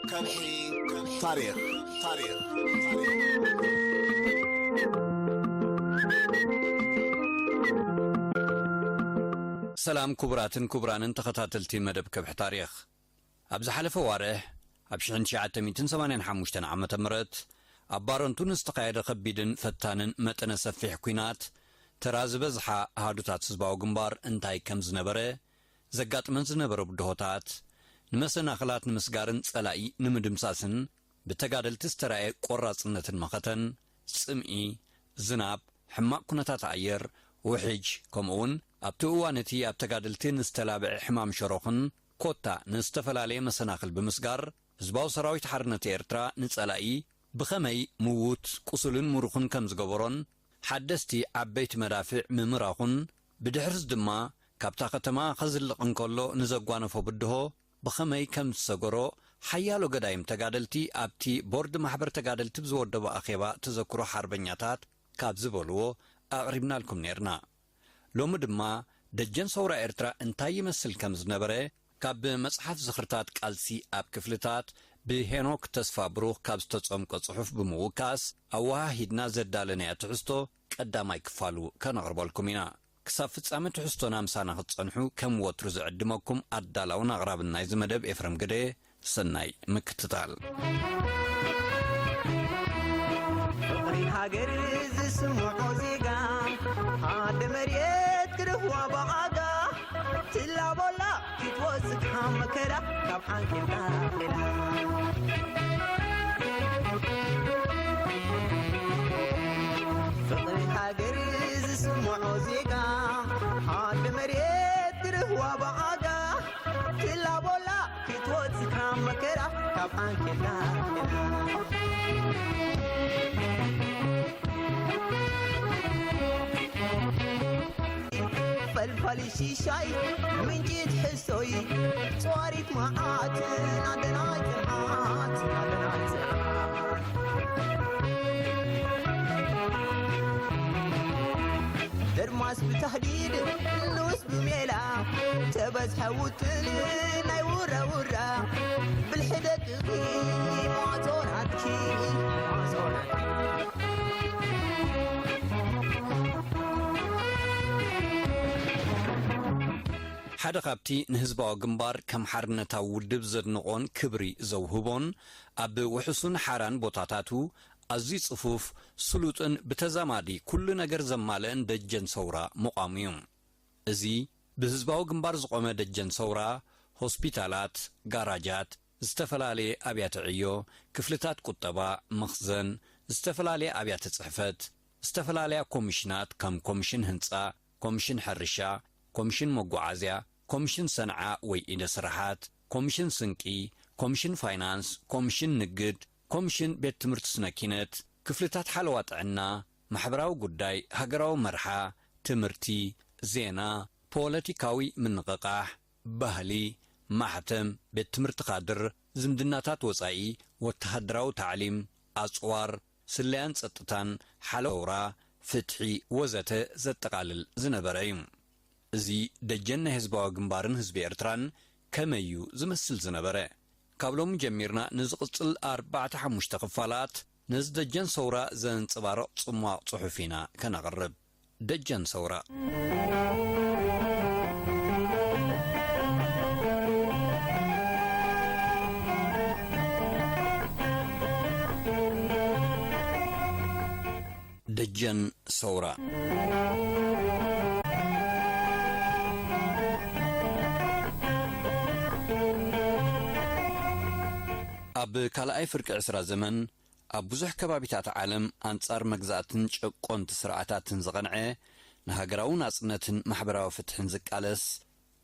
ከብሒ ታሪኽ፣ ታሪኽ። ሰላም ክቡራትን ክቡራንን ተኸታተልቲ መደብ ከብሒ ታሪኽ። ኣብ ዝሓለፈ ዋርሕ፣ ኣብ ሽሕን ትሽዓተ ሚእትን ሰማንያን ሓሙሽተን ዓመተ ምህረት፣ ኣብ ባረንቱ ንዝተኻየደ ከቢድን ፈታንን መጠነ ሰፊሕ ኲናት፣ ተራ ዝበዝሓ ኣሃዱታት ህዝባዊ ግንባር እንታይ ከም ዝነበረ፣ ዘጋጥመን ዝነበረ ብድሆታት፣ ንመሰናኽላት ንምስጋርን ጸላኢ ንምድምሳስን ብተጋደልቲ ዝተራእየ ቆራጽነትን መኸተን፣ ጽምኢ፣ ዝናብ፣ ሕማቕ ኩነታት ኣየር፣ ውሕጅ፣ ከምኡውን ኣብቲ እዋን እቲ ኣብ ተጋደልቲ ንዝተላብዐ ሕማም ሸሮኽን ኮታ ንዝተፈላለየ መሰናኽል ብምስጋር፣ ህዝባዊ ሰራዊት ሓርነት ኤርትራ ንጸላኢ ብኸመይ ምዉት፣ ቁሱልን ምሩኽን ከም ዝገበሮን፣ ሓደስቲ ዓበይቲ መዳፍዕ ምምራኹን፣ ብድሕርስ ድማ ካብታ ከተማ ከዝልቕ እንከሎ ንዘጓነፎ ብድሆ ብኸመይ ከም ዝሰገሮ፣ ሓያሎ ገዳይም ተጋደልቲ ኣብቲ ቦርድ ማሕበር ተጋደልቲ ብዝወደቦ ኣኼባ ተዘክሮ ሓርበኛታት ካብ ዝበልዎ ኣቕሪብናልኩም ነይርና። ሎሚ ድማ ደጀን ሰውራ ኤርትራ እንታይ ይመስል ከም ዝነበረ፣ ካብ መጽሓፍ ዝኽርታት ቃልሲ ኣብ ክፍልታት ብሄኖክ ተስፋ ብሩኽ ካብ ዝተጸምቀ ጽሑፍ ብምውካስ፣ ኣወሃሂድና ዘዳለናያ ትሕዝቶ ቀዳማይ ክፋሉ ከነቕርበልኩም ኢና። ክሳብ ፍጻመ ትሕዝቶና ምሳና ክትጸንሑ ከም ወትሩ ዝዕድመኩም ኣዳላውን ኣቕራብን ናይዚ መደብ ኤፍረም ግደ፣ ሰናይ ምክትታል። ፍቕሪ ሃገር ዝስምዖ ዜጋ፣ ኣደ መሬት ክረኽባ ብዓጋ፣ ትላቦላ ክትወጽእ ካብ መከራ፣ ካብ ሓንኬልካ ሌላ። ፍቕሪ ሃገር ዝስምዖ ዜጋ፣ ኣደ መሬት ክረኽባ ብዓጋ፣ ትላቦላ ክትወጽእ ካብ መከራ፣ ካብ ሓንኬልካ ሌላ። ፈልፋሊ ሽሻይ ምንጪ ትሕዝቶይ፣ ጸዋሪት መዓት ናደናይ ጽንዓት፣ ናደናይ ጽንዓት። ደርማስ ብታህዲድ ንኡስ ብሜላ፣ ተበዝሐ ውጥን ናይ ውራ ውራ፣ ብልሒ ደቅኺ ማዞናትኪ፣ ማዞናትኪ። ሓደ ካብቲ ንህዝባዊ ግንባር ከም ሓርነታዊ ውድብ ዘድንቖን ክብሪ ዘውህቦን፣ ኣብ ውሕሱን ሓራን ቦታታቱ ኣዝዩ ጽፉፍ፣ ስሉጥን ብተዛማዲ ኩሉ ነገር ዘማልአን ደጀን ሰውራ ምዃሙ እዩ። እዚ ብህዝባዊ ግንባር ዝቖመ ደጀን ሰውራ፣ ሆስፒታላት፣ ጋራጃት፣ ዝተፈላለየ ኣብያተ ዕዮ፣ ክፍልታት ቁጠባ፣ መኽዘን፣ ዝተፈላለየ ኣብያተ ጽሕፈት፣ ዝተፈላለያ ኮሚሽናት ከም ኮሚሽን ህንጻ፣ ኮሚሽን ሕርሻ፣ ኮሚሽን መጓዓዝያ፣ ኮሚሽን ሰንዓ ወይ ኢደ ስራሓት፣ ኮሚሽን ስንቂ፣ ኮሚሽን ፋይናንስ፣ ኮሚሽን ንግድ፣ ኮሚሽን ቤት ትምህርቲ ስነ ኪነት፣ ክፍልታት ሓለዋ ጥዕና፣ ማሕበራዊ ጉዳይ፣ ሃገራዊ መርሓ፣ ትምህርቲ፣ ዜና፣ ፖለቲካዊ ምንቕቓሕ፣ ባህሊ፣ ማሕተም፣ ቤት ትምህርቲ ካድር፣ ዝምድናታት ወጻኢ፣ ወተሃደራዊ ታዕሊም፣ ኣጽዋር፣ ስለያን ጸጥታን፣ ሓለውራ፣ ፍትሒ ወዘተ ዘጠቓልል ዝነበረ እዩ። እዚ ደጀን ናይ ህዝባዊ ግንባርን ህዝቢ ኤርትራን ከመይ እዩ ዝመስል ዝነበረ? ካብ ሎሚ ጀሚርና ንዝቕጽል ኣርባዕተ ሓሙሽተ ክፋላት ነዚ ደጀን ሰውራ ዘንጸባርቕ ጽሟቕ ጽሑፍ ኢና ከነቕርብ። ደጀን ሰውራ። ደጀን ሰውራ። ኣብ ካልኣይ ፍርቂ ዕስራ ዘመን፣ ኣብ ብዙሕ ከባቢታት ዓለም ኣንጻር መግዛእትን ጨቆንቲ ስርዓታትን ዝቐንዐ፣ ንሃገራዊ ናጽነትን ማሕበራዊ ፍትሕን ዝቃለስ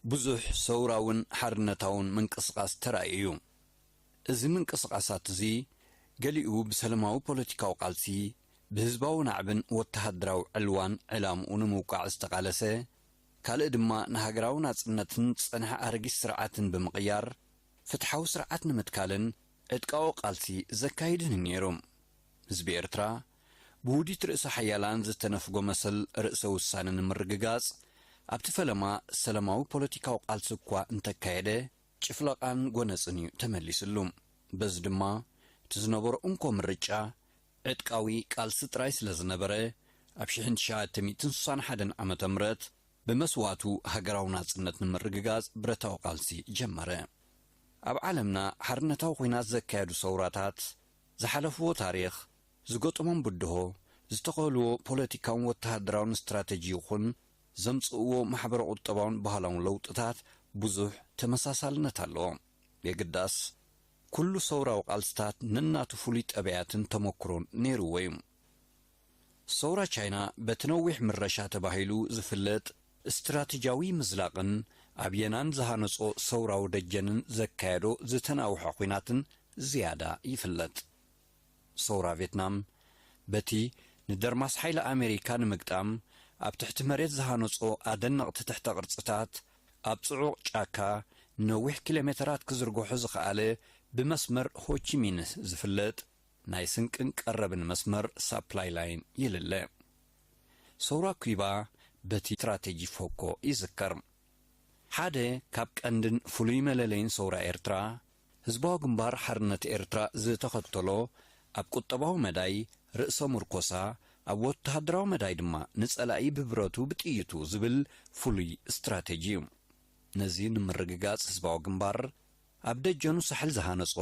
ብዙሕ ሰውራውን ሓርነታውን ምንቅስቓስ ተራእዩ እዩ። እዚ ምንቅስቓሳት እዚ፣ ገሊኡ ብሰለማዊ ፖለቲካዊ ቃልሲ፣ ብህዝባዊ ናዕብን ወተሃደራዊ ዕልዋን ዕላምኡ ንምውቃዕ ዝተቓለሰ፣ ካልእ ድማ ንሃገራዊ ናጽነትን ጸንሐ ኣረጊት ስርዓትን ብምቕያር፣ ፍትሓዊ ስርዓት ንምትካልን ዕጥቃዊ ቃልሲ ዘካይድን ነይሩ። ህዝቢ ኤርትራ፣ ብውዲት ርእሰ ሓያላን ዝተነፍጎ መሰል ርእሰ ውሳነ ንምርግጋጽ፣ ኣብቲ ፈለማ ሰለማዊ ፖለቲካዊ ቃልሲ እኳ እንተካየደ፣ ጭፍለቓን ጎነጽን እዩ ተመሊስሉ። በዚ ድማ እቲ ዝነበሮ እንኮ ምርጫ ዕጥቃዊ ቃልሲ ጥራይ ስለ ዝነበረ፣ ኣብ ሽሕን ትሽዓተ ሚእትን ስሳን ሓደን ዓመተ ምህረት ብመስዋእቱ ሃገራዊ ናጽነት ንምርግጋጽ ብረታዊ ቃልሲ ጀመረ። ኣብ ዓለምና ሓርነታዊ ኲናት ዘካየዱ ሰውራታት ዝሓለፍዎ ታሪኽ፣ ዝገጠሞም ብድሆ፣ ዝተኸልዎ ፖለቲካውን ወተሃደራውን ስትራተጂ ይኹን ዘምጽእዎ ማሕበረ-ቁጠባውን ባህላውን ለውጥታት ብዙሕ ተመሳሳልነት ኣለዎ። የግዳስ፣ ኩሉ ሰውራዊ ቃልስታት ነናቱ ፍሉይ ጠባያትን ተመክሮን ነይርዎ እዩ። ሰውራ ቻይና በቲ ነዊሕ ምረሻ ተባሂሉ ዝፍለጥ ስትራተጂያዊ ምዝላቕን ኣብ የናን ዝሃነጾ ሰውራዊ ደጀንን ዘካየዶ ዝተናውሐ ኲናትን ዝያዳ ይፍለጥ። ሰውራ ቬትናም በቲ ንደርማስ ሓይሊ ኣሜሪካ ንምግጣም ኣብ ትሕቲ መሬት ዝሃነጾ ኣደነቕቲ ትሕተ ቅርጽታት፣ ኣብ ጽዑቕ ጫካ ነዊሕ ኪሎ ሜተራት ክዝርግሖ ዝኸኣለ ብመስመር ሆቺሚንህ ዝፍለጥ ናይ ስንቅን ቀረብን መስመር ሳፕላይ ላይን ይልለ። ሰውራ ኩባ በቲ ስትራተጂ ፎኮ ይዝከር። ሓደ ካብ ቀንድን ፍሉይ መለለይን ሰውራ ኤርትራ፣ ህዝባዊ ግንባር ሓርነት ኤርትራ ዝተኸተሎ ኣብ ቁጠባዊ መዳይ ርእሰ ምርኮሳ፣ ኣብ ወተሃደራዊ መዳይ ድማ ንጸላኢ ብብረቱ ብጥይቱ ዝብል ፍሉይ ስትራተጂ እዩ። ነዚ ንምርግጋጽ ህዝባዊ ግንባር ኣብ ደጀኑ ሳሕል ዝሃነጾ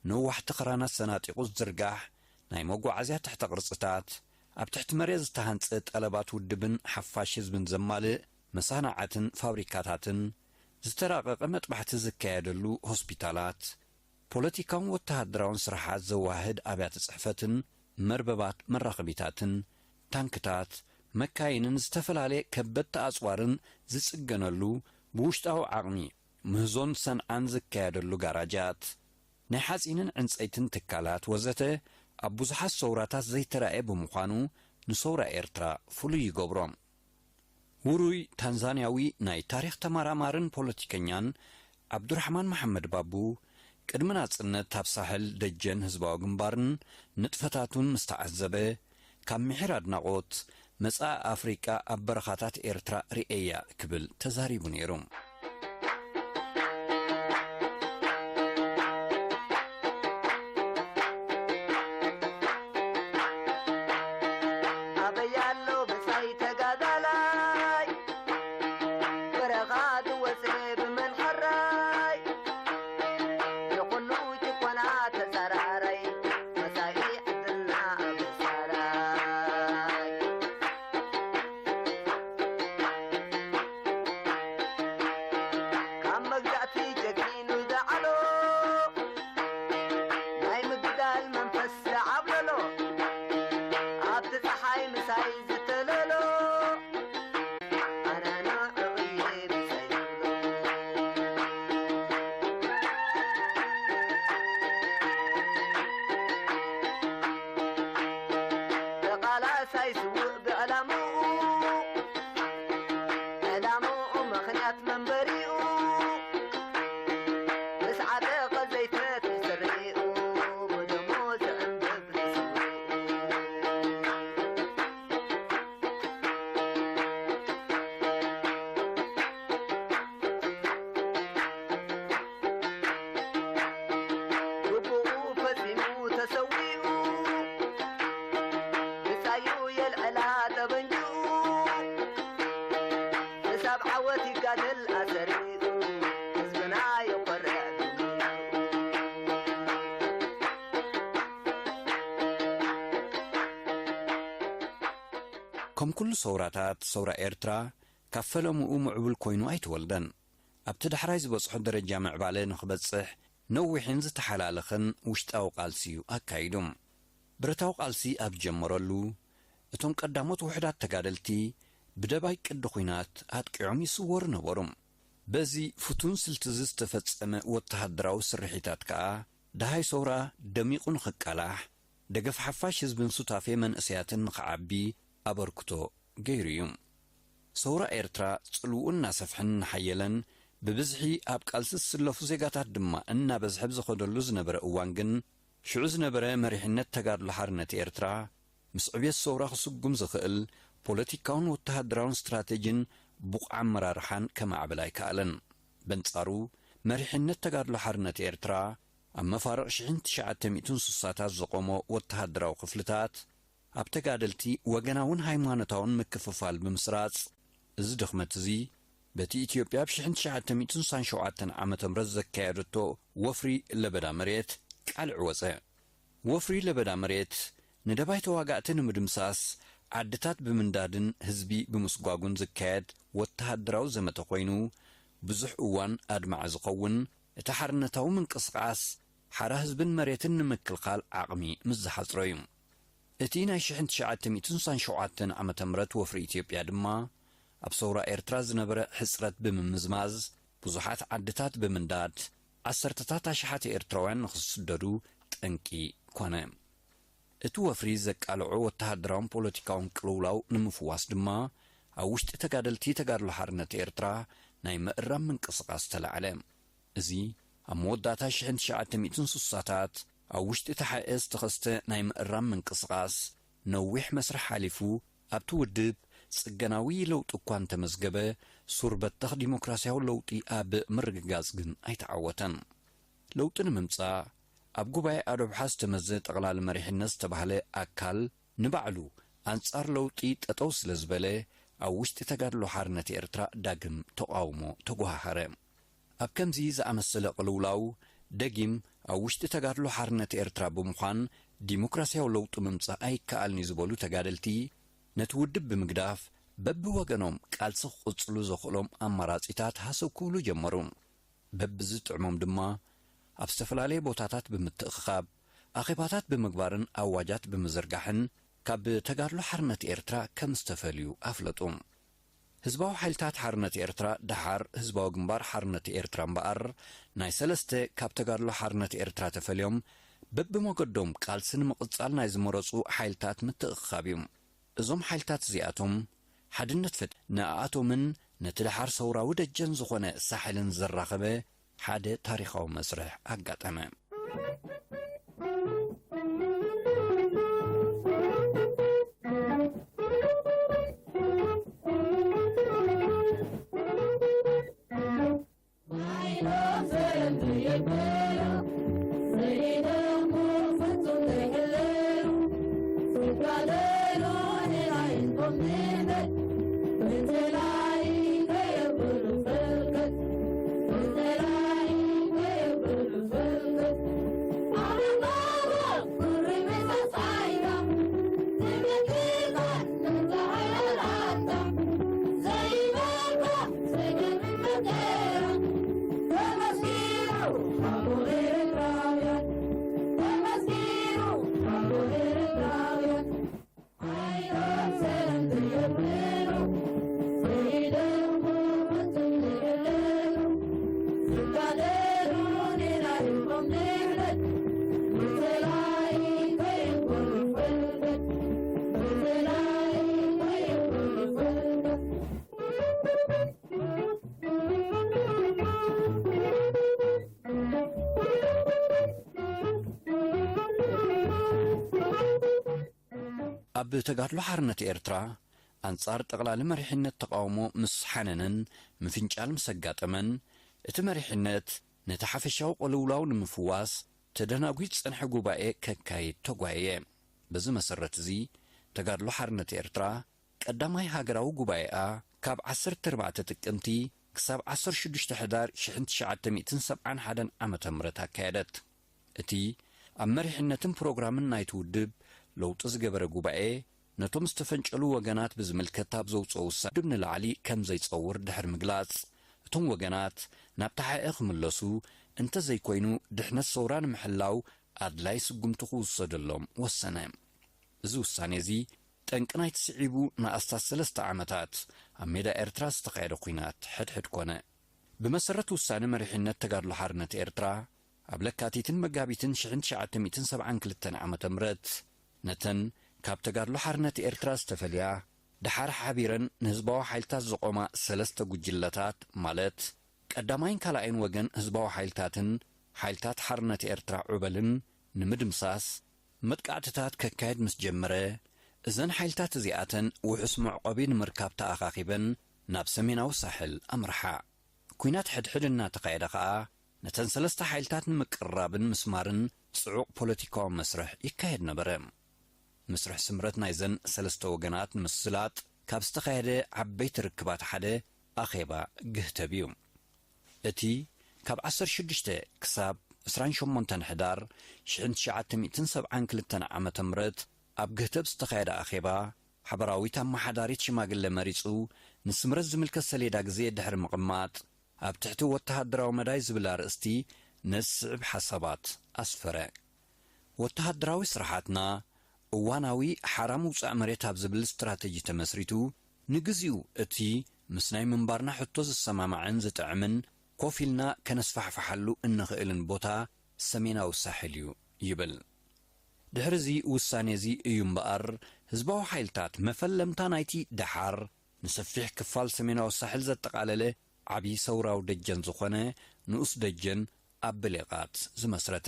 ነዋሕቲ ክራናት ሰናጢቑ ዝዝርጋሕ ናይ መጓዓዝያ ትሕተ ቅርጽታት፣ ኣብ ትሕቲ መሬት ዝተሃንጸ ጠለባት ውድብን ሓፋሽ ህዝብን ዘማልእ መሳናዓትን ፋብሪካታትን፣ ዝተራቐቐ መጥባሕቲ ዝካየደሉ ሆስፒታላት፣ ፖለቲካውን ወተሃደራውን ስራሓት ዘዋህድ ኣብያተ ጽሕፈትን መርበባት መራኸቢታትን፣ ታንክታት፣ መካይንን ዝተፈላለየ ከበድቲ ኣጽዋርን ዝጽገነሉ ብውሽጣዊ ዓቕሚ ምህዞን ሰንዓን ዝካየደሉ ጋራጃት፣ ናይ ሓጺንን ዕንጸይትን ትካላት ወዘተ ኣብ ብዙሓት ሰውራታት ዘይተራእየ ብምዃኑ ንሰውራ ኤርትራ ፍሉይ ይገብሮ። ውሩይ ታንዛንያዊ ናይ ታሪኽ ተመራማርን ፖለቲከኛን ዓብዱራሕማን መሓመድ ባቡ፣ ቅድሚ ናጽነት ኣብ ሳሕል ደጀን ህዝባዊ ግንባርን ንጥፈታቱን ምስ ተዓዘበ፣ ካብ ምሒር ኣድናቖት፣ "መጻኢ ኣፍሪቃ ኣብ በረኻታት ኤርትራ ርእየያ" ክብል ተዛሪቡ ነይሩ። ኣበይ ኣሎ ብጻይ ተጋዳላይ፣ በረኻ ዝወጸ ብመን ሕራይ፣ ንኹሉ ጭቆና ተጻራራይ፣ መጻኢ ዕድልና ኣበሳራይ። ካብ መግዛእቲ ጀጊኑ ዝዓሎ፣ ናይ ምግዳል መንፈስ ዝዓብለሎ፣ ኣብቲ ጸሓይ ምሳይ ዝተለሎ፣ ኣነ ንዕኡ እየ ብጸይ ዝብሎ። ተቓላሳይ ስዉእ ብዕላምኡ፣ ዕላምኡ ምኽንያት መንበሪኡ፣ ምስ ዓጠቐ ዘይፈትሕ ስርሒኡ፣ ብደሙ ዝዕንብብ ንስውኡ። ግቡኡ ፈጺሙ ተሰዊኡ፣ ብጻዩ የልዕላ ጠበንጅኡ፣ ክሳብ ዓወት ይጋደል ኣሰሪኡ፣ ህዝብና ይኾርዕ ብግንኡ። ከም ኩሉ ሰውራታት፣ ሰውራ ኤርትራ ካብ ፈለምኡ ምዕቡል ኮይኑ ኣይተወልደን። ኣብቲ ዳሕራይ ዝበጽሖ ደረጃ ምዕባለ ንኽበጽሕ ነዊሕን ዝተሓላለኸን ውሽጣዊ ቃልሲ እዩ ኣካይዱ። ብረታዊ ቃልሲ ኣብ ጀመረሉ፣ እቶም ቀዳሞት ውሑዳት ተጋደልቲ ብደባይ ቅዲ ኲናት ኣጥቂዖም ይስወሩ ነበሩ። በዚ ፍቱን ስልቲ እዚ ዝተፈጸመ ወተሃደራዊ ስርሒታት ከኣ፣ ደሃይ ሰውራ ደሚቑ ንኽቃላሕ፣ ደገፍ ሓፋሽ ህዝብን ሱታፌ መንእሰያትን ንኽዓቢ ኣበርክቶ ገይሩ እዩ። ሰውራ ኤርትራ ጽልውኡ እናሰፍሐን እናሓየለን፣ ብብዝሒ ኣብ ቃልሲ ዝስለፉ ዜጋታት ድማ እናበዝሐ ብዝኸደሉ ዝነበረ እዋን ግን፣ ሽዑ ዝነበረ መሪሕነት ተጋድሎ ሓርነት ኤርትራ፣ ምስ ዕብየት ሰውራ ክስጉም ዝኽእል ፖለቲካውን ወተሃደራውን ስትራተጂን ብቑዕ ኣመራርሓን ከማዕብል ኣይከኣለን። በንጻሩ፣ መሪሕነት ተጋድሎ ሓርነት ኤርትራ፣ ኣብ መፋርቕ ሽሕን ትሽዓተ ሚእትን ስሳታት ዝቖሞ ወተሃደራዊ ክፍልታት፣ ኣብ ተጋደልቲ ወገናውን ሃይማኖታውን ምክፍፋል ብምስራጽ፣ እዚ ድኽመት እዚ በቲ ኢትዮጵያ ኣብ ሽሕን ትሽዓተ ሚእትን ስሳን ሸውዓተን ዓመተ ምህረት ዘካየደቶ ወፍሪ ለበዳ መሬት ቃልዕ ወጸ። ወፍሪ ለበዳ መሬት ንደባይ ተዋጋእቲ ንምድምሳስ ዓድታት ብምንዳድን ህዝቢ ብምስጓጉን ዝካየድ ወተሃደራዊ ዘመተ ኮይኑ፣ ብዙሕ እዋን ኣድማዒ ዝኸውን እቲ ሓርነታዊ ምንቅስቓስ ሓራ ህዝብን መሬትን ንምክልኻል ዓቕሚ ምስ ዝሓጽሮ እዩ። እቲ ናይ ሽሕን ትሽዓተ ሚእትን ስሳን ሸውዓተን ዓመተ ምህረት ወፍሪ ኢትዮጵያ ድማ ኣብ ሰውራ ኤርትራ ዝነበረ ሕጽረት ብምምዝማዝ፣ ብዙሓት ዓድታት ብምንዳድ፣ ዓሰርተታት ኣሽሓት ኤርትራውያን ንኽስደዱ ጠንቂ ኮነ። እቲ ወፍሪ ዘቃልዖ ወተሃደራውን ፖለቲካውን ቅልውላው ንምፍዋስ ድማ፣ ኣብ ውሽጢ ተጋደልቲ ተጋድሎ ሓርነት ኤርትራ ናይ ምእራም ምንቅስቓስ ተላዕለ። እዚ ኣብ መወዳእታ ሽሕን ትሽዓተ ሚእትን ስሳታት ኣብ ውሽጢ ተሓኤ ዝተኸስተ ናይ ምእራም ምንቅስቓስ ነዊሕ መስርሕ ሓሊፉ፣ ኣብቲ ውድብ ጽገናዊ ለውጢ እኳ እንተመዝገበ፣ ሱር በተኽ ዲሞክራስያዊ ለውጢ ኣብ ምርግጋጽ ግን ኣይተዓወተን። ለውጢ ንምምጻእ፣ ኣብ ጉባኤ ኣዶብሓ ዝተመዘ ጠቕላሊ መሪሕነት ዝተባህለ ኣካል ንባዕሉ ኣንጻር ለውጢ ጠጠው ስለ ዝበለ፣ ኣብ ውሽጢ ተጋድሎ ሓርነት ኤርትራ ዳግም ተቓውሞ ተጓሃሃረ። ኣብ ከምዚ ዝኣመሰለ ቅልውላው፣ ደጊም ኣብ ውሽጢ ተጋድሎ ሓርነት ኤርትራ ብምዃን ዲሞክራስያዊ ለውጢ ምምጻእ ኣይከኣልን እዩ ዝበሉ ተጋደልቲ፣ ነቲ ውድብ ብምግዳፍ በብወገኖም ቃልሲ ክቕጽሉ ዘኽእሎም ኣማራጺታት ሃሰው ክብሉ ጀመሩ። በብዝጥዕሞም ድማ ኣብ ዝተፈላለየ ቦታታት ብምትእኽኻብ፣ ኣኼባታት ብምግባርን ኣዋጃት ብምዝርጋሕን ካብ ተጋድሎ ሓርነት ኤርትራ ከም ዝተፈልዩ ኣፍለጡ። ህዝባዊ ሓይልታት ሓርነት ኤርትራ፣ ደሓር ህዝባዊ ግንባር ሓርነት ኤርትራ እምበኣር፣ ናይ ሰለስተ ካብ ተጋድሎ ሓርነት ኤርትራ ተፈልዮም በብመገዶም ቃልሲ ንምቕጻል ናይ ዝመረጹ ሓይልታት ምትእኽኻብ እዩ። እዞም ሓይልታት እዚኣቶም ሓድነት ፈጥ-፣ ንኣኣቶምን ነቲ ደሓር ሰውራዊ ደጀን ዝኾነ ሳሕልን ዘራኸበ ሓደ ታሪኻዊ መስርሕ ኣጋጠመ። ኣብ ተጋድሎ ሓርነት ኤርትራ ኣንጻር ጠቕላሊ መሪሕነት ተቓውሞ ምስ ሓነነን ምፍንጫል ምስ ኣጋጠመን፣ እቲ መሪሕነት ነቲ ሓፈሻዊ ቅልውላው ንምፍዋስ ተደናጒዩ ዝጸንሐ ጉባኤ ከካይድ ተጓየየ። በዚ መሰረት እዚ፣ ተጋድሎ ሓርነት ኤርትራ ቀዳማይ ሃገራዊ ጉባኤኣ ካብ ዓሰርተ ኣርባዕተ ጥቅምቲ ክሳብ ዓሰርተ ሽዱሽተ ሕዳር ሽሕን ትሽዓተ ሚእትን ሰብዓን ሓደን ዓመተ ምህረት ኣካየደት። እቲ ኣብ መሪሕነትን ፕሮግራምን ናይቲ ውድብ ለውጢ ዝገበረ ጉባኤ፣ ነቶም ዝተፈንጨሉ ወገናት ብዝምልከት ኣብ ዘውጽኦ ውሳነ ውድብ ንላዕሊ ከም ዘይጸውር ድሕሪ ምግላጽ፣ እቶም ወገናት ናብ ተሓኤ ክምለሱ፣ እንተዘይኮይኑ ድሕነት ሰውራ ንምሕላው ኣድላይ ስጉምቲ ክውሰደሎም ወሰነ። እዚ ውሳኔ እዚ ጠንቂ ናይቲ ስዒቡ ንኣስታት ሰለስተ ዓመታት ኣብ ሜዳ ኤርትራ ዝተኻየደ ኲናት ሕድሕድ ኮነ። ብመሰረት ውሳነ መሪሕነት ተጋድሎ ሓርነት ኤርትራ፣ ኣብ ለካቲትን መጋቢትን ሽሕን ትሽዓተ ሚእትን ሰብዓን ክልተን ዓመተ ምህረት፣ ነተን ካብ ተጋድሎ ሓርነት ኤርትራ ዝተፈልያ፣ ደሓር ሓቢረን ንህዝባዊ ሓይልታት ዝቖማ ሰለስተ ጉጅለታት፣ ማለት ቀዳማይን ካልኣይን ወገን ህዝባዊ ሓይልታትን ሓይልታት ሓርነት ኤርትራ ዑበልን ንምድምሳስ መጥቃዕትታት ከካየድ ምስ ጀመረ፣ እዘን ሓይልታት እዚኣተን ውሑስ መዕቆቢ ንምርካብ ተኣኻኺበን ናብ ሰሜናዊ ሳሕል ኣምርሓ። ኲናት ሕድሕድ እናተኻየደ ኸኣ፣ ነተን ሰለስተ ሓይልታት ንምቅርራብን ምስማርን ጽዑቕ ፖለቲካዊ መስርሕ ይካየድ ነበረ። መስርሕ ስምረት ናይዘን ሰለስተ ወገናት ንምስላጥ ካብ ዝተኻየደ ዓበይቲ ርክባት ሓደ ኣኼባ ግህተብ እዩ። እቲ ካብ ዓሰርተ ሽዱሽተ ክሳብ ዕስራን ሸሞንተን ሕዳር ሽሕን ትሽዓተ ሚእትን ሰብዓን ክልተን ዓመተ ምህረት ኣብ ግህተብ ዝተኻየደ ኣኼባ፣ ሓበራዊት ኣመሓዳሪት ሽማግለ መሪጹ፣ ንስምረት ዝምልከት ሰሌዳ ግዜ ድሕሪ ምቕማጥ፣ ኣብ ትሕቲ ወተሃደራዊ መዳይ ዝብል ኣርእስቲ ነዚ ዝስዕብ ሓሳባት ኣስፈረ። ወተሃደራዊ ስራሓትና እዋናዊ ሓራ ምውጻእ መሬት ኣብ ዝብል ስትራተጂ ተመስሪቱ፣ ንግዚኡ እቲ ምስ ናይ ምንባርና ሕቶ ዝሰማማዕን ዝጥዕምን ኮፍ ኢልና ከነስፋሕፍሓሉ እንኽእልን ቦታ ሰሜናዊ ሳሕል እዩ ይብል። ድሕሪ እዚ ውሳኔ እዚ እዩ እምበኣር፣ ህዝባዊ ሓይልታት መፈለምታ ናይቲ ደሓር ንሰፊሕ ክፋል ሰሜናዊ ሳሕል ዘጠቓለለ ዓቢ ሰውራዊ ደጀን ዝኾነ ንኡስ ደጀን ኣብ ብሌቓት ዝመስረተ።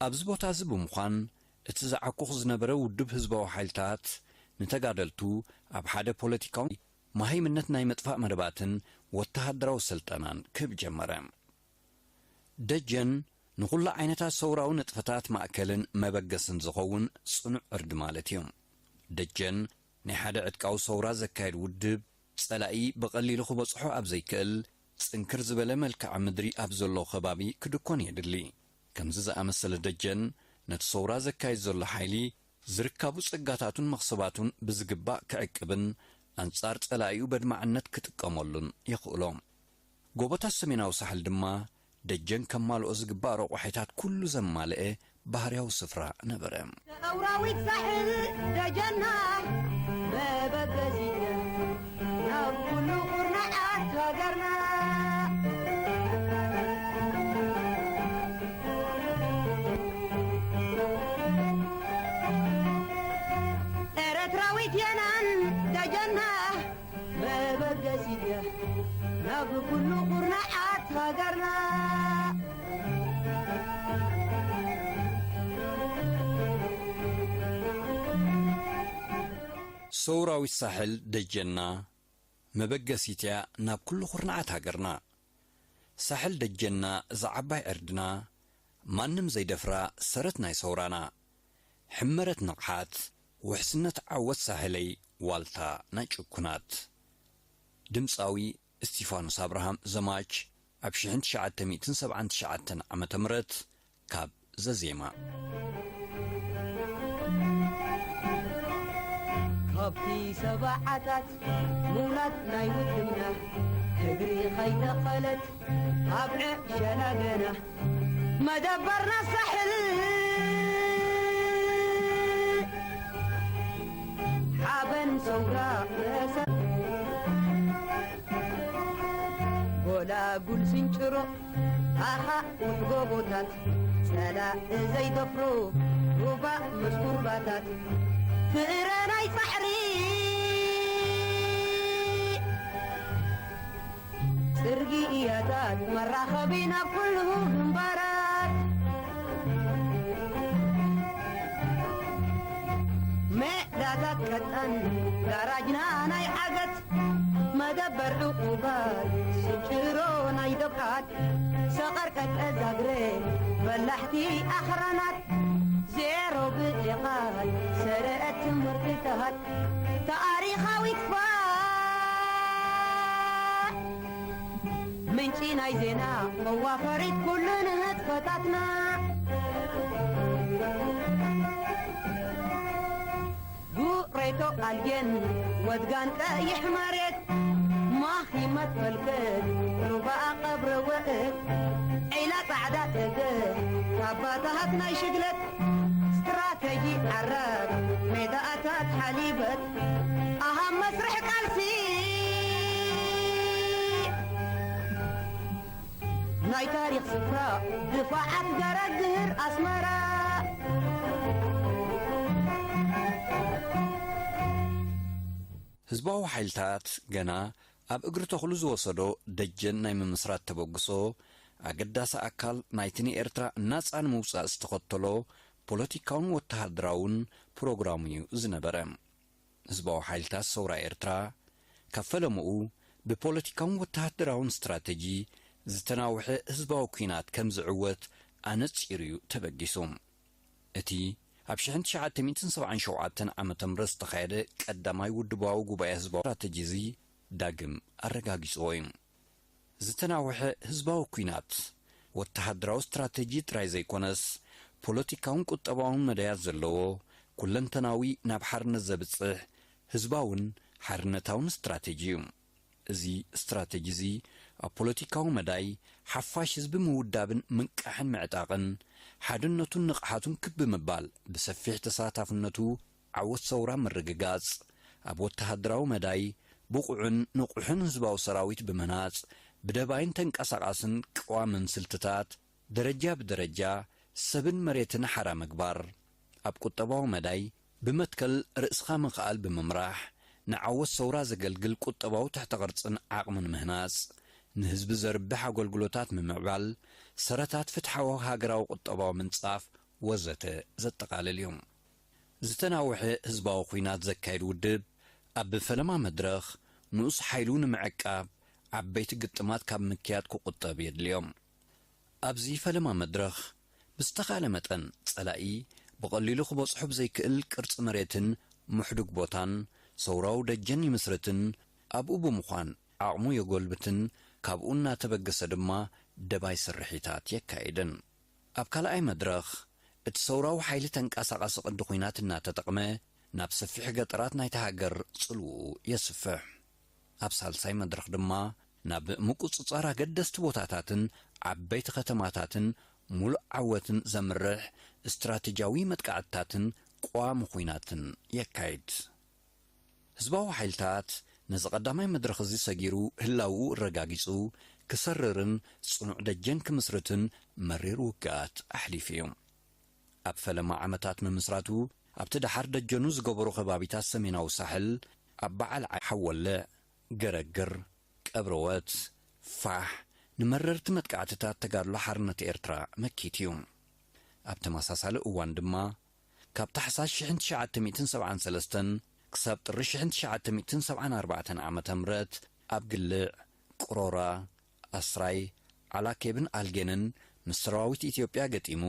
ኣብዚ ቦታ እዚ ብምዃን፣ እቲ ዝዓኩኽ ዝነበረ ውድብ ህዝባዊ ሓይልታት ንተጋደልቱ ኣብ ሓደ ፖለቲካዊ መሃይምነት ናይ ምጥፋእ መደባትን ወተሃደራዊ ስልጠናን ክህብ ጀመረ። ደጀን ንኹሉ ዓይነታት ሰውራዊ ንጥፈታት ማእከልን መበገስን ዝኸውን ጽኑዕ ዕርዲ ማለት እዩ። ደጀን ናይ ሓደ ዕጥቃዊ ሰውራ ዘካየድ ውድብ፣ ጸላኢ ብቐሊሉ ክበጽሖ ኣብ ዘይክእል፣ ጽንክር ዝበለ መልክዓ ምድሪ ኣብ ዘሎ ከባቢ ክድኮን የድሊ። ከምዚ ዝኣመሰለ ደጀን፣ ነቲ ሰውራ ዘካይድ ዘሎ ሓይሊ፣ ዝርካቡ ጸጋታቱን መኽሰባቱን ብዝግባእ ክዕቅብን ኣንጻር ጸላኢኡ በድማዕነት ክጥቀመሉን የኽእሎ። ጎቦታት ሰሜናዊ ሳሕል ድማ ደጀን ከማልኦ ዝግባእ ረቑሒታት ኩሉ ዘማልአ ባህርያዊ ስፍራ ነበረ። ሰውራዊት ሳሕል ደጀና መበገሲት ናብ ኩሉ ኩርናዓት ሃገርና። ኤረትራዊት የናን ደጀና መበገሲት እያ ናብ ኩሉ ኩርናዓት ሃገርና። ሰውራዊት ሳሕል ደጀና መበገሲት እያ ናብ ኩሉ ኩርናዓት ሃገርና። ሳሕል ደጀና እዛ ዓባይ ዕርድና፣ ማንም ዘይደፍራ ሰረት ናይ ሰውራና፣ ሕመረት ንቕሓት፣ ውሕስነት ዓወት ሳሕለይ ዋልታ ናይ ጭኩናት። ድምጻዊ እስቲፋኖስ ኣብርሃም ዘማች ኣብ ሽሕን ትሽዓተ ሚእትን ሰብዓን ትሽዓተን ዓመተ ምህረት ካብ ዘዜማ። ካብቲ ሰብዓታት ምውላድ ናይ ውድብና፣ እግሪ ኸይተኸለት ኣብ ዕሸላ ገና መደበርና ሳሕል ሓበን ሰውራ መሰ ጎላጉል ስንጭሮ ኣኻውሕ ጎቦታት ጸላኢ ዘይደፍሮ ሩባ መስኩርባታት ፍረ ናይ ጻዕሪ ጽርግያታት መራኸቢ ናብ ኩሉ ግንባራት ሜዳታት ቀጠን ጋራጅና ናይ ዓገት መደበር ዕቑባት ስንጭሮ ናይ ደብዓት ሰቐር ቀጠ ዛግረ በላሕቲ ኣኽራናት ዜሮ ብዕቓል ሰረአት ትምህርትታት ታሪኻዊት ፋሕ ምንጪ ናይ ዜና መዋፈሪት ኩሉ ንህጥፈታትና ጉሬቶ ኣልጌን ወድጋን ቀይሕ መሬት ማኺመት ፈልገት ሩባ ቀብረ ወእት ዒላ ጻዕዳ ተገ ካባታሃት ናይ ሽግለት ስትራተጂ ዓራት ሜዳኣታት ሓሊበት ኣሃ መስርሕ ቃልሲ ናይ ታሪኽ ስፍራ ድፋዓት ገረግር ኣስመራ። ህዝባዊ ሓይልታት ገና ኣብ እግሪ ተኽሉ ዝወሰዶ ደጀን ናይ ምምስራት ተበግሶ ኣገዳሲ ኣካል ናይቲ ንኤርትራ ናጻ ንምውጻእ ዝተኸተሎ ፖለቲካውን ወተሃደራውን ፕሮግራሙ እዩ ዝነበረ። ህዝባዊ ሓይልታት ሰውራ ኤርትራ ካብ ፈለምኡ ብፖለቲካውን ወተሃደራውን ስትራተጂ ዝተናውሐ ህዝባዊ ኲናት ከም ዝዕወት ኣነጺሩ እዩ ተበጊሱ። እቲ ኣብ ሽሕን ትሽዓተ ሚእትን ሰብዓን ሸውዓተን ዓመተ ምህረት ዝተኻየደ ቀዳማይ ውድባዊ ጉባኤ ህዝባዊ ስትራተጂ እዚ ዳግም ኣረጋጊጽዎ እዩ። ዝተናውሐ ህዝባዊ ኲናት ወተሃደራዊ ስትራተጂ ጥራይ ዘይኮነስ፣ ፖለቲካውን ቁጠባውን መዳያት ዘለዎ፣ ኩለንተናዊ ናብ ሓርነት ዘብጽሕ ህዝባውን ሓርነታውን ስትራተጂ እዩ። እዚ ስትራተጂ እዚ ኣብ ፖለቲካዊ መዳይ ሓፋሽ ህዝቢ ምውዳብን ምንቃሕን ምዕጣቕን፣ ሓድነቱን ንቕሓቱን ክብ ምባል፣ ብሰፊሕ ተሳታፍነቱ ዓወት ሰውራ ምርግጋጽ፣ ኣብ ወተሃደራዊ መዳይ ብቑዕን ንቑሕን ህዝባዊ ሰራዊት ብምህናጽ፣ ብደባይን ተንቀሳቓስን ቅዋምን ስልትታት፣ ደረጃ ብደረጃ ሰብን መሬትን ሓራ ምግባር፣ ኣብ ቁጠባዊ መዳይ ብመትከል ርእስኻ ምኽኣል ብምምራሕ፣ ንዓወት ሰውራ ዘገልግል ቁጠባዊ ትሕተ ቅርጽን ዓቕምን ምህናጽ፣ ንህዝቢ ዘርብሕ ኣገልግሎታት ምምዕባል፣ ሰረታት ፍትሓዊ ሃገራዊ ቁጠባዊ ምንጻፍ ወዘተ ዘጠቓልል እዩ። ዝተናውሐ ህዝባዊ ኲናት ዘካይድ ውድብ፣ ኣብ ፈለማ መድረኽ ንኡስ ሓይሉ ንምዕቃብ ዓበይቲ ግጥማት ካብ ምክያድ ክቑጠብ የድልዮም። ኣብዚ ፈለማ መድረኽ፣ ብዝተኻእለ መጠን ጸላኢ ብቐሊሉ ክበጽሖ ብዘይክእል ቅርጺ መሬትን ምሕዱግ ቦታን ሰውራዊ ደጀን ይምስርትን ኣብኡ ብምዃን ዓቕሙ የጎልብትን፣ ካብኡ እናተበገሰ ድማ ደባይ ስርሒታት የካይድን። ኣብ ካልኣይ መድረኽ፣ እቲ ሰውራዊ ሓይሊ ተንቀሳቓሲ ቅዲ ኲናት እናተጠቕመ ናብ ሰፊሕ ገጠራት ናይታ ሃገር ጽልውኡ የስፍሕ። ኣብ ሳልሳይ መድረኽ ድማ ናብ ምቁጽጻር ኣገደስቲ ቦታታትን ዓበይቲ ከተማታትን ምሉእ ዓወትን ዘምርሕ ስትራተጂያዊ መጥቃዕትታትን ቀዋሚ ኲናትን የካይድ። ህዝባዊ ሓይልታት ነዚ ቀዳማይ መድረኽ እዚ ሰጊሩ ህላውኡ እረጋጊጹ ክሰርርን ጽኑዕ ደጀን ክምስርትን መሪር ውግኣት ኣሕሊፉ እዩ። ኣብ ፈለማ ዓመታት ምምስራቱ ኣብቲ ደሓር ደጀኑ ዝገበሩ ከባቢታት ሰሜናዊ ሳሕል፣ ኣብ በዓል ሓወለ፣ ገረግር፣ ቀብረወት፣ ፋሕ፣ ንመረርቲ መጥቃዕትታት ተጋድሎ ሓርነት ኤርትራ መኪት እዩ። ኣብ ተመሳሳሊ እዋን ድማ፣ ካብ ታሕሳስ ሽሕን ትሽዓተ ሚእትን ሰብዓን ሰለስተን ክሳብ ጥሪ ሽሕን ትሽዓተ ሚእትን ሰብዓን ኣርባዕተን ዓመተ ምህረት ኣብ ግልዕ፣ ቅሮራ፣ ኣስራይ፣ ዓላኬብን ኣልጌንን ምስ ሰራዊት ኢትዮጵያ ገጢሙ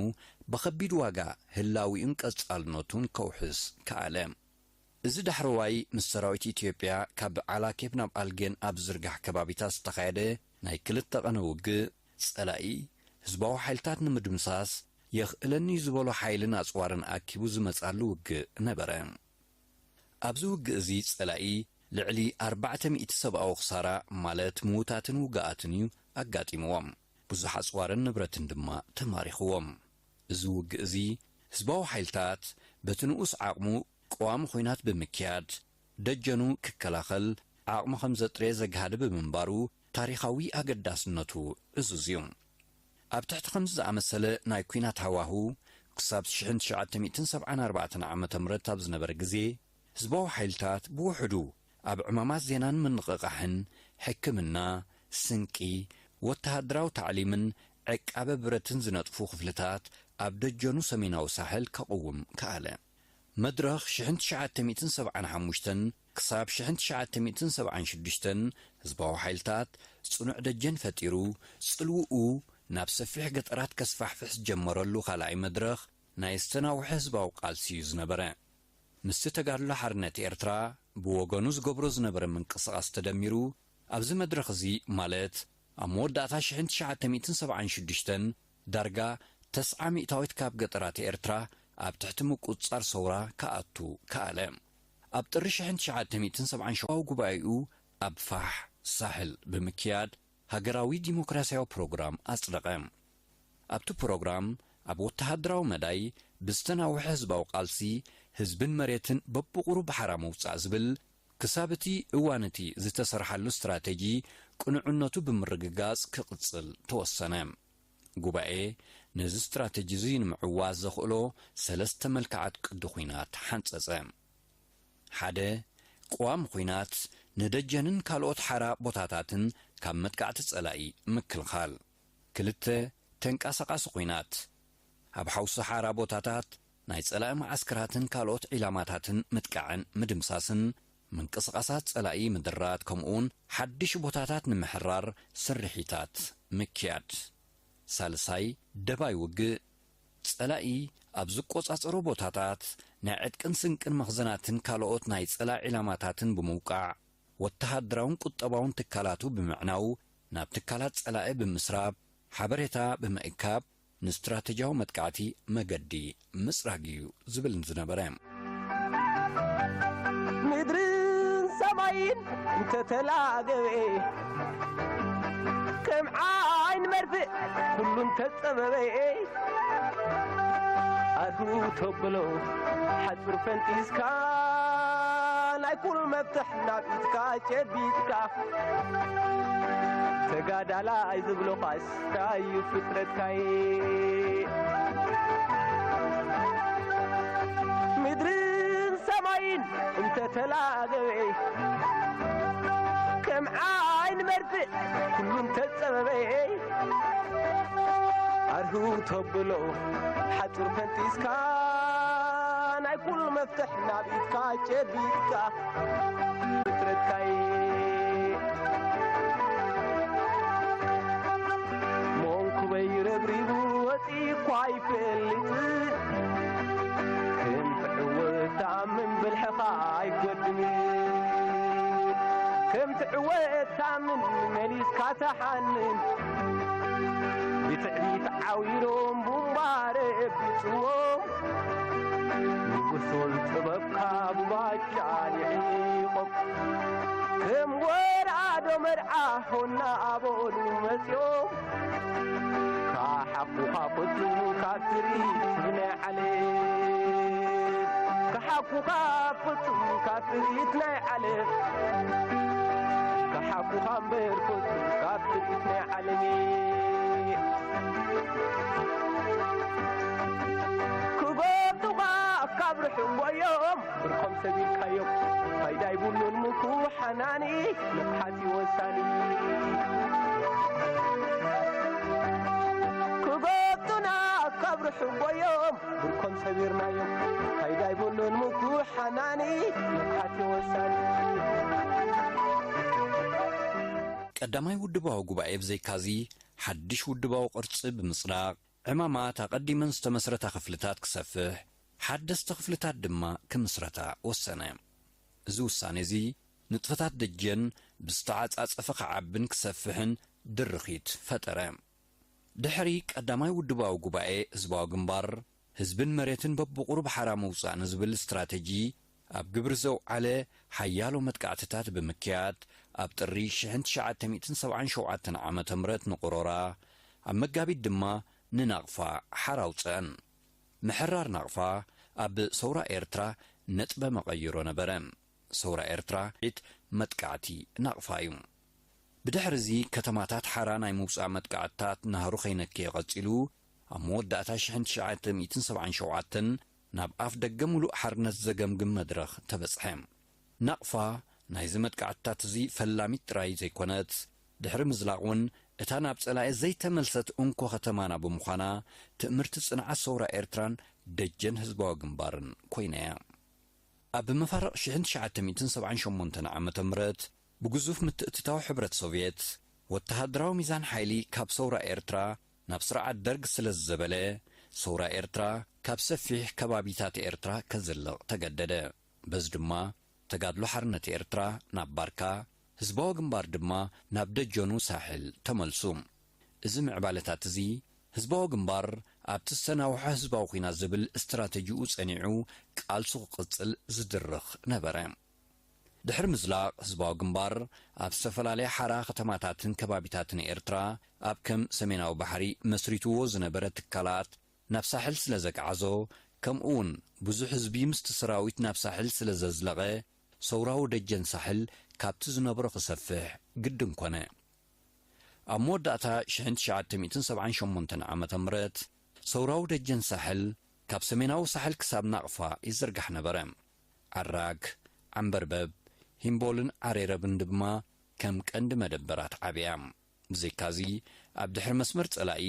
ብኸቢድ ዋጋ ህላዊኡን ቀጻልነቱን ከውሕስ ከኣለ። እዚ ዳሕረዋይ ምስ ሰራዊት ኢትዮጵያ ካብ ዓላኬብ ናብ ኣልጌን ኣብ ዝርጋሕ ከባቢታት ዝተኻየደ ናይ ክልተ ቀነ ውግእ፣ ጸላኢ ህዝባዊ ሓይልታት ንምድምሳስ የኽእለኒ እዩ ዝበሎ ሓይልን ኣጽዋርን ኣኪቡ ዝመጻሉ ውግእ ነበረ። ኣብዚ ውግእ እዚ ጸላኢ ልዕሊ ኣርባዕተ ሚእቲ ሰብኣዊ ክሳራ፣ ማለት ምዉታትን ውግኣትን እዩ ኣጋጢምዎም። ብዙሕ ኣጽዋርን ንብረትን ድማ ተማሪኽዎም። እዚ ውግእ እዚ ህዝባዊ ሓይልታት በቲ ንኡስ ዓቕሙ ቀዋሚ ኹናት ብምክያድ፣ ደጀኑ ክከላኸል ዓቕሙ ከም ዘጥረየ ዘግሃደ ብምንባሩ፣ ታሪኻዊ ኣገዳስነቱ ዕዙዝ እዩ። ኣብ ትሕቲ ከምዚ ዝኣመሰለ ናይ ኲናት ሃዋሁ፣ ክሳብ ሽሕን ትሽዓተ ሚእትን ሰብዓን ኣርባዕተን ዓመተ ምህረት ኣብ ዝነበረ ግዜ፣ ህዝባዊ ሓይልታት ብውሕዱ ኣብ ዕማማት ዜናን ምንቕቓሕን፣ ሕክምና፣ ስንቂ፣ ወተሃደራዊ ታዕሊምን ዕቃበ ብረትን ዝነጥፉ ክፍልታት ኣብ ደጀኑ ሰሜናዊ ሳሕል ከቕውም ከኣለ። መድረኽ ሽሕን ትሽዓተ ሚእትን ሰብዓን ሓሙሽተን ክሳብ ሽሕን ትሽዓተ ሚእትን ሰብዓን ሽዱሽተን ህዝባዊ ሓይልታት ጽኑዕ ደጀን ፈጢሩ፣ ጽልውኡ ናብ ሰፊሕ ገጠራት ከስፋሕፍሕ ዝጀመረሉ ካልኣይ መድረኽ ናይ ዝተናውሐ ህዝባዊ ቃልሲ እዩ ዝነበረ። ምስቲ ተጋድሎ ሓርነት ኤርትራ ብወገኑ ዝገብሮ ዝነበረ ምንቅስቓስ ተደሚሩ፣ ኣብዚ መድረኽ እዚ፣ ማለት ኣብ መወዳእታ ሽሕን ትሽዓተ ሚእትን ሰብዓን ሽዱሽተን፣ ዳርጋ ተስዓ ሚእታዊት ካብ ገጠራት ኤርትራ ኣብ ትሕቲ ምቁጽጻር ሰውራ ክኣቱ ከኣለ። ኣብ ጥሪ ሽሕን ትሽዓተ ሚእትን ሰብዓን ሸውዓተ ጉባኤኡ ኣብ ፋሕ ሳሕል ብምክያድ፣ ሃገራዊ ዲሞክራስያዊ ፕሮግራም ኣጽደቐ። ኣብቲ ፕሮግራም፣ ኣብ ወተሃደራዊ መዳይ ብዝተናውሐ ህዝባዊ ቃልሲ፣ ህዝብን መሬትን በብቑሩብ ሓራ ምውጻእ ዝብል፣ ክሳብ እቲ እዋን እቲ ዝተሰርሓሉ ስትራተጂ ቅኑዕነቱ ብምርግጋጽ ክቕጽል ተወሰነ። ጉባኤ፣ ነዚ ስትራተጂ እዚ ንምዕዋት ዘኽእሎ ሰለስተ መልክዓት ቅዲ ኹናት ሓንጸጸ። ሓደ፣ ቅዋም ኹናት፣ ንደጀንን ካልኦት ሓራ ቦታታትን ካብ መጥቃዕቲ ጸላኢ ምክልኻል። ክልተ፣ ተንቀሳቓሲ ኹናት፣ ኣብ ሓውሲ ሓራ ቦታታት ናይ ጸላኢ መዓስከራትን ካልኦት ዒላማታትን ምጥቃዕን ምድምሳስን፣ ምንቅስቓሳት ጸላኢ ምድራት፣ ከምኡውን ሓድሽ ቦታታት ንምሕራር ስርሒታት ምክያድ። ሳልሳይ፣ ደባይ ውግእ፣ ጸላኢ ኣብ ዝቆጻጸሮ ቦታታት ናይ ዕጥቅን ስንቅን መኽዘናትን ካልኦት ናይ ጸላኢ ዒላማታትን ብምውቃዕ፣ ወተሃደራውን ቁጠባውን ትካላቱ ብምዕናው፣ ናብ ትካላት ጸላኢ ብምስራብ፣ ሓበሬታ ብምእካብ፣ ንስትራተጂያዊ መጥቃዕቲ መገዲ ምጽራግ እዩ ዝብል ዝነበረ። ምድርን ሰማይን እንተተላገበ፣ ከም ዓይን መርፍእ ኩሉ እንተጸበበ፣ ኣትዩ ተብሎ ሓጹር ፈንጢስካ፣ ናይ ኩሉ መፍትሕ ናብ ኢድካ ጨቢጥካ፣ ተጋዳላይ ዝብሎኻስ እንታይ እዩ ፍጥረትካይ? ምድርን ሰማይን እንተተላገበ፣ ከም ዓይን መርፍእ ኩሉ እንተጸበበ፣ ኣርሁ ተብሎ ሓጹር ፈንጢስካ፣ ናይ ኩሉ መፍትሕ ናብ ኢድካ ጨቢጥካ፣ ፍጥረትካይ መንኩበይ ረብሪቡ ወጺእኳ ኣይፈልጥ። ከም ትዕወት ተኣምን ብልሕኻ ኣይጎድን፣ ከም ትዕወት ተኣምን መሊስካ ተሓንን። ብትዕቢት ዓዊሮም ቡምባ ረቢጽዎም፣ ንጉሶም ጥበብካ ብባጫ ልሒቖም። ከም ወራዶ መርዓ ሆና ኣበሉ መጺኦም፣ ከሓኩኻ ፍጹም ካብ ትርኢት ናይ ዓለም፣ ከሓኩኻ ፍጹም ካብ ትርኢት ናይ ዓለም፣ ከሓኩኻ እምበር ፍጹም ካብ ትርኢት ናይ ዓለም። ክጎብጡኻ ካብ ርሑቕ ጎዮም፣ ብርኮም ሰቢርካዮም፣ ፋይዳ ይብሉን ምኩ ሓናኒ፣ ንቕሓት እዩ ወሳኒ። ክጎብጡና ካብ ርሑቕ ጎዮም፣ ብርኮም ሰቢርናዮም፣ ፋይዳ ይብሉን ምኩ ሓናኒ፣ ንቕሓት እዩ ወሳኒ። ቀዳማይ ውድባዊ ጉባኤ ብዘይካዚ፣ ሓድሽ ውድባዊ ቅርጺ ብምጽዳቕ፣ ዕማማት ኣቐዲመን ዝተመስረታ ክፍልታት ክሰፍሕ፣ ሓደስቲ ክፍልታት ድማ ክምስረታ ወሰነ። እዚ ውሳኔ እዚ፣ ንጥፈታት ደጀን ብዝተዓጻጸፈ ክዓብን ክሰፍሕን ድርኺት ፈጠረ። ድሕሪ ቀዳማይ ውድባዊ ጉባኤ ህዝባዊ ግንባር፣ ህዝብን መሬትን በብቑሩብ ሓራ ምውጻእ ንዝብል ስትራተጂ ኣብ ግብሪ ዘውዓለ ሓያሎ መጥቃዕትታት ብምክያድ፣ ኣብ ጥሪ ሽሕን ትሽዓተ ሚእትን ሰብዓን ሸውዓተን ዓመተ ምህረት ንቆሮራ፣ ኣብ መጋቢት ድማ ንናቕፋ ሓራ ኣውጸአን። ምሕራር ናቕፋ ኣብ ሰውራ ኤርትራ ነጥበ መቐይሮ ነበረ። ሰውራ ኤርትራ ዒት መጥቃዕቲ ናቕፋ እዩ። ብድሕሪ እዚ ከተማታት ሓራ ናይ ምውጻእ መጥቃዕትታት ናህሩ ከይነከየ ቀጺሉ፣ ኣብ መወዳእታ ሽሕን ትሽዓተ ሚእትን ሰብዓን ሸውዓተን ናብ ኣፍ ደገ ምሉእ ሓርነት ዘገምግም መድረኽ ተበጽሐ። ናቕፋ ናይዚ መጥቃዕትታት እዚ ፈላሚት ጥራይ ዘይኮነት፣ ድሕሪ ምዝላቕ እውን እታ ናብ ጸላኢ ዘይተመልሰት እንኮ ከተማና ብምዃና፣ ትእምርቲ ጽንዓት ሰውራ ኤርትራን ደጀን ህዝባዊ ግንባርን ኮይና እያ። ኣብ መፋርቕ ሽሕን ትሽዓተ ሚእትን ሰብዓን ሸሞንተን ዓመተ ምህረት ብግዙፍ ምትእትታው ሕብረት ሶቭየት፣ ወተሃደራዊ ሚዛን ሓይሊ ካብ ሰውራ ኤርትራ ናብ ስርዓት ደርግ ስለ ዝዘበለ፣ ሰውራ ኤርትራ ካብ ሰፊሕ ከባቢታት ኤርትራ ከዝልቕ ተገደደ። በዚ ድማ ተጋድሎ ሓርነት ኤርትራ ናብ ባርካ፣ ህዝባዊ ግንባር ድማ ናብ ደጀኑ ሳሕል ተመልሱ። እዚ ምዕባለታት እዚ፣ ህዝባዊ ግንባር ኣብቲ ዝተናውሐ ህዝባዊ ኲናት ዝብል ስትራተጂኡ ጸኒዑ ቃልሱ ክቕጽል ዝድርኽ ነበረ። ድሕሪ ምዝላቕ ህዝባዊ ግንባር፣ ኣብ ዝተፈላለያ ሓራ ከተማታትን ከባቢታትን ኤርትራ፣ ኣብ ከም ሰሜናዊ ባሕሪ መስሪትዎ ዝነበረ ትካላት ናብ ሳሕል ስለ ዘግዓዞ፣ ከምኡ እውን ብዙሕ ህዝቢ ምስቲ ሰራዊት ናብ ሳሕል ስለ ዘዝለቐ፣ ሰውራዊ ደጀን ሳሕል ካብቲ ዝነበሮ ክሰፍሕ ግድን ኮነ። ኣብ መወዳእታ ሽሕን ትሽዓተ ሚእትን ሰብዓን ሸሞንተን ዓመተ ምህረት፣ ሰውራዊ ደጀን ሳሕል ካብ ሰሜናዊ ሳሕል ክሳብ ናቕፋ ይዝርጋሕ ነበረ። ዓራግ፣ ዓምበርበብ፣ ሂምቦልን ዓሬረብን ድማ ከም ቀንዲ መደበራት ዓብያ። ብዘይካዚ፣ ኣብ ድሕሪ መስመር ጸላኢ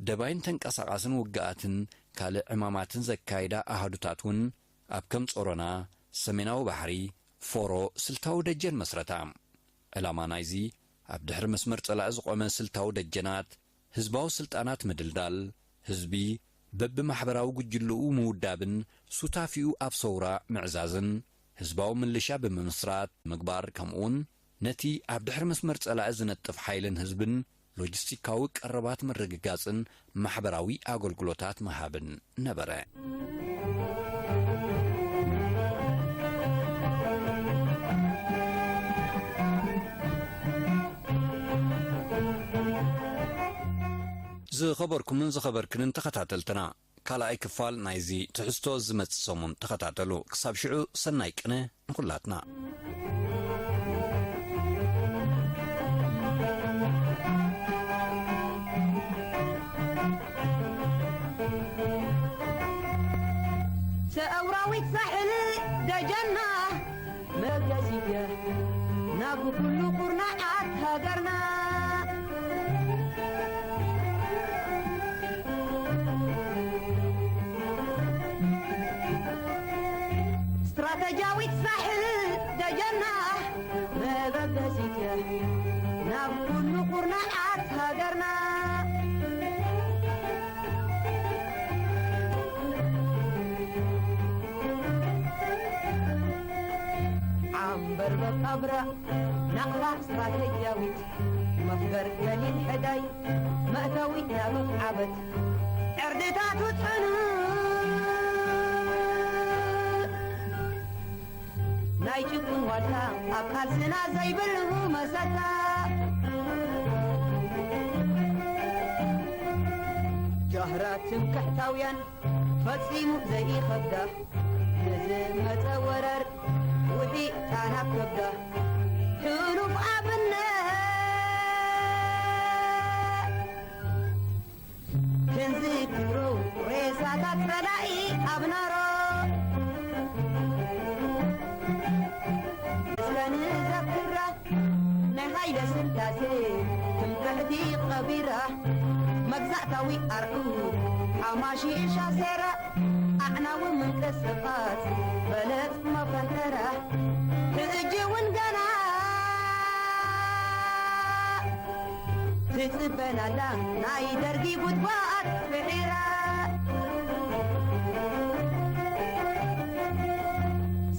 ደባይን ተንቀሳቓስን ውግኣትን ካልእ ዕማማትን ዘካይዳ ኣሃዱታት እውን ኣብ ከም ጾሮና፣ ሰሜናዊ ባሕሪ፣ ፎሮ ስልታዊ ደጀን መስረታ። ዕላማ ናይዚ ኣብ ድሕሪ መስመር ጸላኢ ዝቖመ ስልታዊ ደጀናት ህዝባዊ ስልጣናት ምድልዳል፣ ህዝቢ በብማሕበራዊ ጉጅልኡ ምውዳብን ሱታፊኡ ኣብ ሰውራ ምዕዛዝን፣ ህዝባዊ ምልሻ ብምምስራት ምግባር፣ ከምኡውን ነቲ ኣብ ድሕሪ መስመር ጸላኢ ዝነጥፍ ሓይልን ህዝብን ሎጂስቲካዊ ቀረባት ምርግጋጽን ማሕበራዊ ኣገልግሎታት ምሃብን ነበረ። ዝኸበርኩምን ዝኸበርክንን ተኸታተልትና፣ ካልኣይ ክፋል ናይዚ ትሕዝቶ ዝመጽእ ሰሙን ተኸታተሉ። ክሳብ ሽዑ ሰናይ ቅነ ንኹላትና። ሰውራዊት ሳሕል ደጀና መገሲት እያ ናብ ኩሉ ኩርናዓት ሃገርና። ስትራተጂያዊት ሳሕል ደጀና መበገሲት እያ ናብ ኩሉ ኩርናዓት ሃገርና። ዓምበር በቃብራ ናቕፋ ስትራተጂያዊት መኽበር ገሊል ሕዳይ መእተዊት ናብ ዓበት ዕርድታቱ ጽኑዕ ናይ ጭቁን ዋልታ ኣብ ቃልስና ዘይብሉ መሰታ። ጃህራ ትምክሕታውያን ፈጺሙ ዘይኸብዳ ንዝመጸ ወራር ውሒጣ ናብ ከብዳ ሕሉፍ ኣብነት ክንዝክሮ ሬሳታት ጸላኢ ኣብ ናሮ እስከ ንዘክራ ናይ ሃይለ ስላሴ ትምክሕቲ ቀቢራ መግዛእታዊ ኣርዑት ሓማሺሻ ሴራ ኣዕናዊ ምንቅስቓስ በለጽ መፈንጠራ ሕጂ እውን ገና ትጽበናላ ናይ ደርጊ ጉድጓድ ብዒራ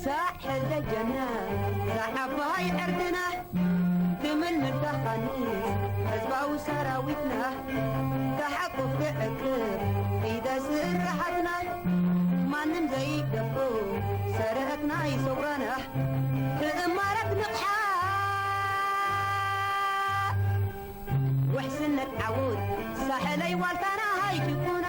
ሳሕል ደጀና ሳሓባይ ዕርድና ትምልምል ተኻንስ ህዝባዊ ሰራዊትና ተሓቁፍ ትዕቅብ ኢደ ስርሓትና ማንም ዘይደፍሮ ሰረትና ይሰውራና ትእማረት ንቕሓ ውሕስነት ዓወት ሳሕለይ ዋልታና ሃይኪኩና